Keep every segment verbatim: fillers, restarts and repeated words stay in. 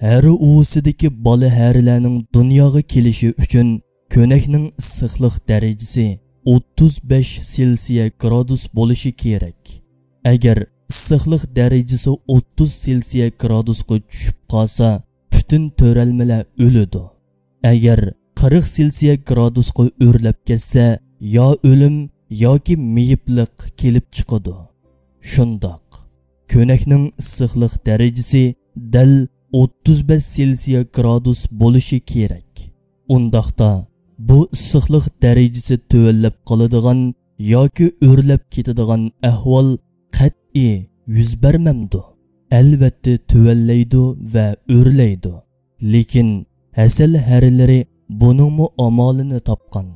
ھەرە ئۇۋىسىدىكى بالا ھەرىلەرنىڭ دۇنياغا كېلىشى ئۈچۈن كۆنەكنىڭ ئىسسىقلىق دەرىجىسى ئوتتۇز بەش سېلسىيە گرادۇس بولۇشى كېرەك. ئەگەر ئىسسىقلىق دەرىجىسى ئوتتۇز سېلسىيە گرادۇسقا چۈشۈپ قالسا، پۈتۈن تۆرەلمىلەر ئۆلىدۇ. ئەگەر قىرىق سېلسىيە گرادۇسقا ئۆرلەپ كەتسە، يا ئۆلۈم ياكى مېيىپلىق كېلىپ چىقىدۇ. شۇنداق، كۆنەكنىڭ ئىسسىقلىق دەرىجىسى دەل ئوتتۇز بەش سېلسىيە گرادۇس بولۇشى كېرەك. ئۇنداقتا، بۇ ئىسسىقلىق دەرىجىسى تۆۋەنلەپ قالىدىغان ياكى ئۆرلەپ كېتىدىغان ئەھۋال قەتئىي يۈز بەرمەمدۇ؟ ئەلۋەتتە تۆۋەنلەيدۇ ۋە ئۆرلەيدۇ. لېكىن ھەسەل ھەرىلىرى بۇنىڭمۇ ئامالىنى تاپقان.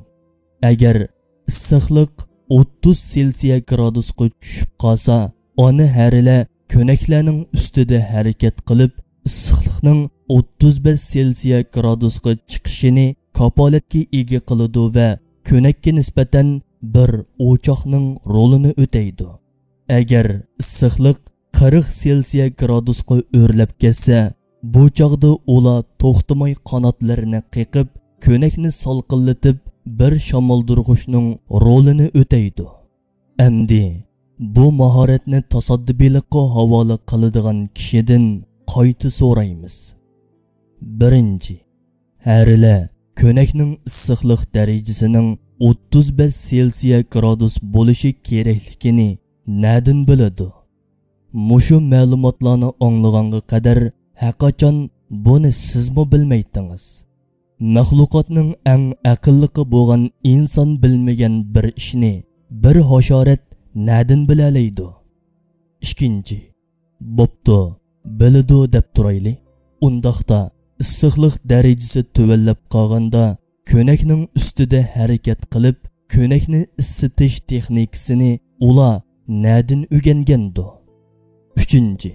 ئەگەر ئىسسىقلىق ئوتتۇز سېلسىيە گرادۇسقا چۈشۈپ قالسا، ئانا ھەرىلەر كۆنەكلەرنىڭ ئۈستىدە ھەرىكەت قىلىپ، ئىسسىقلىقنىڭ ئوتتۇز بەش سېلسىيە گرادۇسقا چىقىشىنى كاپالەتكە ئىگە قىلىدۇ ۋە كۆنەككە نىسبەتەن بىر ئوچاقنىڭ رولىنى ئۆتەيدۇ. ئەگەر ئىسسىقلىق قىرىق سېلسىيە گرادۇسقا ئۆرلەپ كەتسە، بۇ چاغدا ئۇلار توختىماي قاناتلىرىنى قېقىپ، كۆنەكنى سالقىنلىتىپ، بىر شامالدۇرغۇچنىڭ رولىنى ئۆتەيدۇ. ئەمدى بۇ ماھارەتنى تاسادىپىيلىققا ھاۋالە قىلىدىغان كىشىدىن قايتا سورايمىز. بىرىنچى، ھەرىلەر كۆنەكنىڭ ئىسسىقلىق دەرىجىسىنىڭ ئوتتۇز بەش سېلسىيە گرادۇس بولۇشى كېرەكلىكىنى نەدىن بىلىدۇ؟ مۇشۇ مەلۇماتلارنى ئاڭلىغانغا قەدەر ھەرقاچان بۇنى سىزمۇ بىلمەيتتىڭىز. مەخلۇقاتنىڭ ئەڭ ئەقىللىقى بولغان ئىنسان بىلمىگەن بىر ئىشنى بىر ھاشارات نەدىن بىلەلەيدۇ؟ ئىككىنچى، بوپتۇ، بىلىدۇ دەپ تۇرايلى. ئۇنداقتا ئىسسىقلىق دەرىجىسى تۆۋەنلەپ قالغاندا، كۆنەكنىڭ ئۈستىدە ھەرىكەت قىلىپ، كۆنەكنى ئىسسىتىش تېخنىكىسىنى ئۇلار نەدىن ئۆگەنگەندۇ؟ ئۈچىنچى،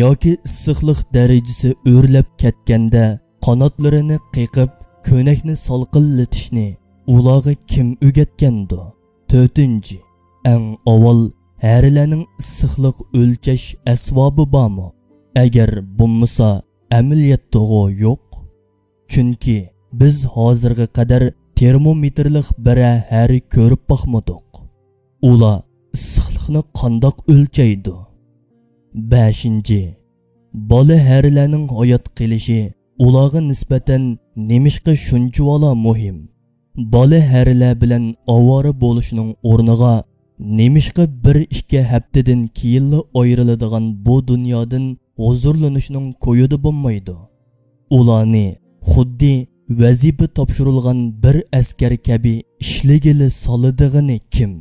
ياكى ئىسسىقلىق دەرىجىسى ئۆرلەپ كەتكەندە، قاناتلىرىنى قېقىپ، كۆنەكنى سالقىنلىتىشنى ئۇلارغا كىم ئۆگەتكەندۇ؟ تۆتىنچى، ئەڭ ئاۋۋال ھەرىلەرنىڭ ئىسسىقلىق ئۆلچەش ئەسۋابى بارمۇ؟ ئەگەر بولمىسا، ئەمەلىيەتتىغۇ يوق. چۈنكى بىز ھازىرغا قەدەر تېرمومېتىرلىق بىرەر ھەرە كۆرۈپ باقمىدۇق. ئۇلار ئىسسىقلىقنى قانداق ئۆلچەيدۇ؟ بەشىنچى، بالا ھەرىلەرنىڭ ھايات قېلىشى ئۇلارغا نىسبەتەن نېمىشقا شۇنچىۋالا مۇھىم؟ بالا ھەرىلەر بىلەن ئاۋارە بولۇشنىڭ ئورنىغا، نېمىشقا بىر ئىككى ھەپتىدىن كېيىنلا ئايرىلىدىغان بۇ دۇنيادىن ھۇزۇرلىنىشنىڭ كويىدا بولمايدۇ؟ ئۇلارنى خۇددى ۋەزىپە تاپشۇرۇلغان بىر ئەسكەر كەبى ئىشلىگىلى سالىدىغىنى كىم؟